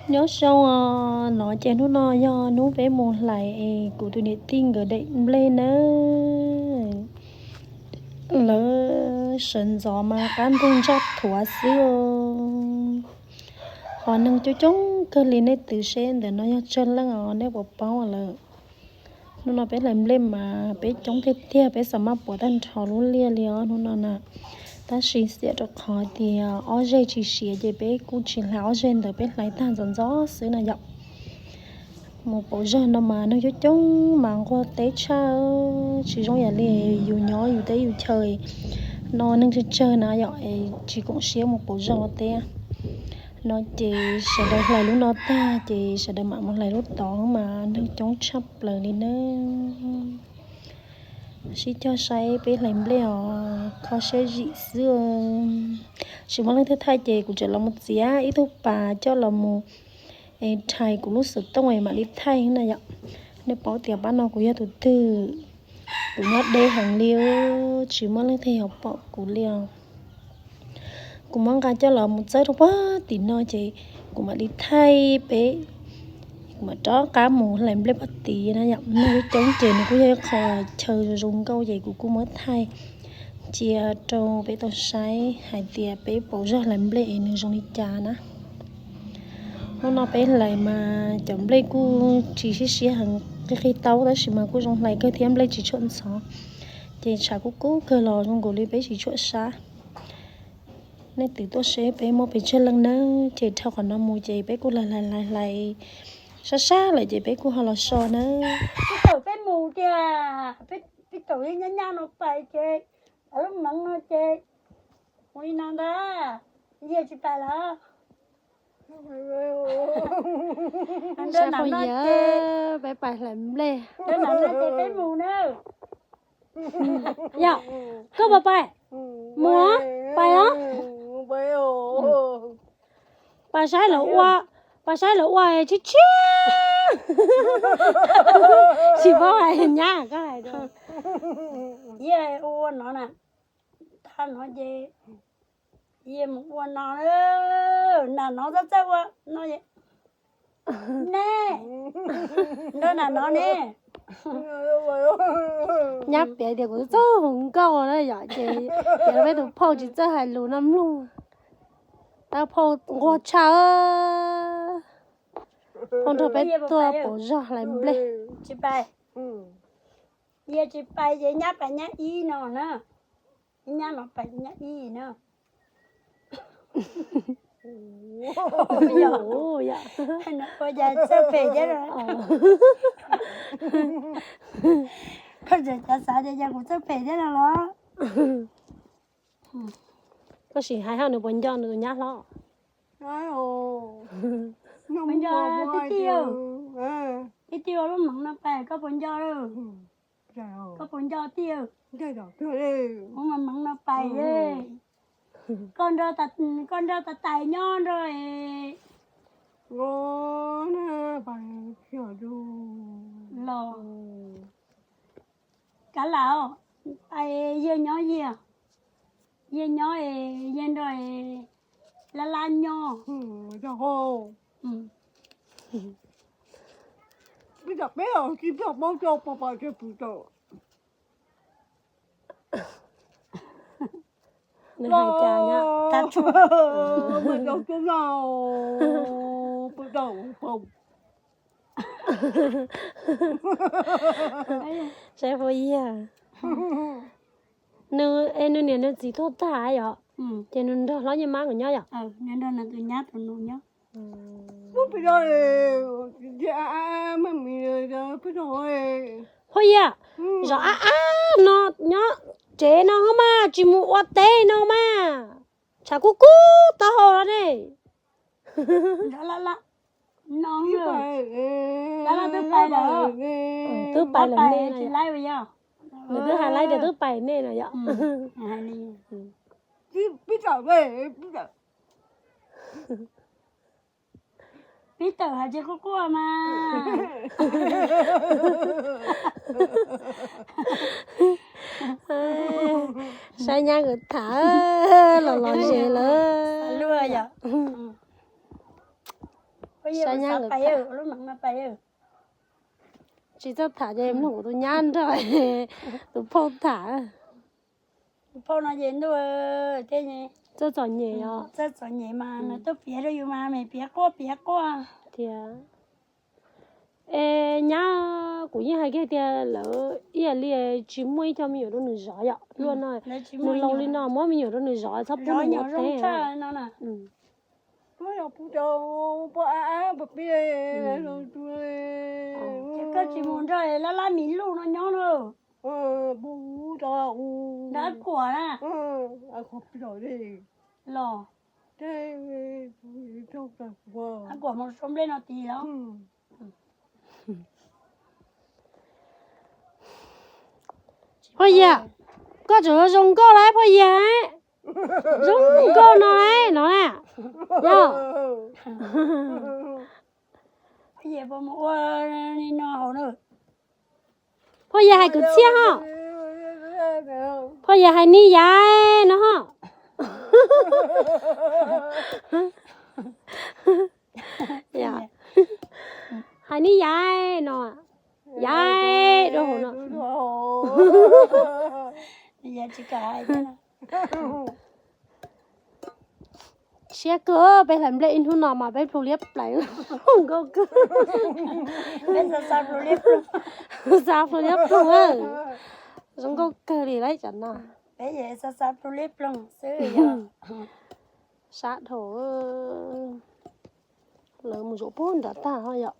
Nyob zoo os, no ces hnub no yog hnub peb mus hlais es kuv tus niam tij nkawd daim nplej nawb. Lawv sawv ntxov mas qab ntug ntsaj thuav xwb os. Ho neeg coob coob kawg li, nej twv seb ntawm no yog tsawg leej os, nej puas paub lawm. Hnub no peb hlais nplej mas peb coob tiag tiag, peb xav maj puav tag nrho lub liaj li os hnub no na. Tab sis xiam rau qhov tias ob zeg tsis siav ces peb kuj tsis hlais ob zeg ntawd, peb hlais tag ntxov ntxov xwb na yom. Mus pauv zog no mas neeg coob coob mas nquag teb tshaj, tsis zoo yam li yus nyob yus teb yus chaw no neeg tsawg tsawg na yom, es tsis koom siab mus pauv zog ua teb. No ces sawv daws hlais lub no tag ces sawv daws mam mus hlais lub tod mas neeg coob tshaj plaws li na. Sib cog saib peb hlais nplej os, kho siab zim xwb. Tsis muaj leej twg thaij ces kuv tseem los mus txiav ib tug pas coj los mus rhais kuv lub xov tooj es mam li thaij na yom. Nej paub tias pab no kuv yog tus twg, kuv nyob deb heev li, tsis muaj leej twg yuav pom kuv li os. Kuv muab nqa coj los mus txawb rau pag tim no ces kuv mam li thaij peb, kuv mam rov qab mus hlais nplej pag tid na yom. Neeg coob ces nws kuj yog ib qho chaw zoo nkauj ces kuv kuj muab thaij cia rau peb tau saib hais tias peb pauv zog hlais nplej es nws zoo li cas na. Hnub no peb hlais mas cov nplej kuj tsis siab siab heev, qig qig taub tab sis mas kuj zoo hlais kawg thiab, nplej tsis tshuam ntxhov. Ces tshav kub kub kawg los zoo nkaus li peb tsis tshuam sab. Nej twv tuaj seb peb muaj pes tsawg leej nawb, ces dhau qhov no mus ces peb kuj hlais hlais hlais hlais sab sab lawm ces peb kuj ho los so nawb. Thaum peb mus tias peb thaum nyab nyab no pais ces lub meev no ces ua li no ntag, yog tsis pais lawm. Peb pais hlais nplej. Yog, koj puas pais? Mus, pais os. Pais saib lawv ua, pais saib lawv ua tshiab tshiab. Tsis paub hais nyab koj hais rau. Ua no na, tag no ces yog mus ua no, nam no txawj txawj ua no, ne, nrog nam no ne. Nyab piav tias kuv txawj hu nkauj na yom, ces yog peb tus phauj tsis txawj hais lus no mloog. Tab phauj nquag tshaj, phauj nrog peb tuaj pauv zog hlais nplej. Tsis pais, yog tsis pais ces nyab pais nyab ib no na, nyab no pais nyab ib na. Ua cas txawj phem thiab no? Koj tseem xav tias yog kuv txawj phem thiab no los? Koj sim hais hauj nws puas nco nws tus nyab hlob? Puas nco tij tij, tij tij ua lub meev no pais koj puas nco lawm? Koj puas nco tij? Ua meev no pais, koj nrog tais nyob nrog los kav lam, yawg nyob yawg, yawg nyob, yawg nrog lab lab nyob. Peb tsis paub rau pos pos rau pus tawm. Nws hais cas nyob? Saib Phuv Yag. Nws, es nws niam nws txiv tuag tag yom? Ces nws nrog hlob Nyiaj Mab nkawd nyob yom? Phuv Yag, zov ab ab no nyob tsev no mas tsis mus ua teb no mas, tshav kub kub taub hau los ne. Twb pais lawm, twb pais lawm ne. Nws twb hais laib tias twb pais nej no yom. Pib tawm hais tsis quaj quaj mas. Saib nyab nkawd tham los los ze lawm. Saib nyab nkawd tham. Tsis txawj tham ces mloog kuv tus nyab nrog tus phauj tham. Tus phauj no ces ntuj, txawj txom nyem os. Txawj txom nyem mas nws tuaj piav rau yus mas nws piav quaj piav quaj. Tias, es nyab, kuv yeej hais kiag tias lawv ib yam li tsis muaj ib co me nyuam rau nws zov yom. Luaj no, nws laus li no muab me nyuam rau nws zov txhob pub nws mus ua teb. Koj tsis mus nrog lab lab miv luj no nyob na. Nrog kuam na. Los, kuam mus sau nplej no tis los. Phoj Yia, koj tseem zoo nkauj lawm Phoj Yia. Zoo nkauj no lawm no na. Yog. Phoj Yia hais kwv txhiaj ho. Phoj Yia hais ni yaiv no ho. Hais ni yaiv no. Yaiv rau hauv no. Siab kawg, peb hlais nplej ib hnub no mas peb plhu liab pleev. Nkauj kawg. Xa plhu liab ploog. Zoo nkauj kawg li lawm cov no. Sab dhau. Lawv mus zaum puag nram tag ho yom.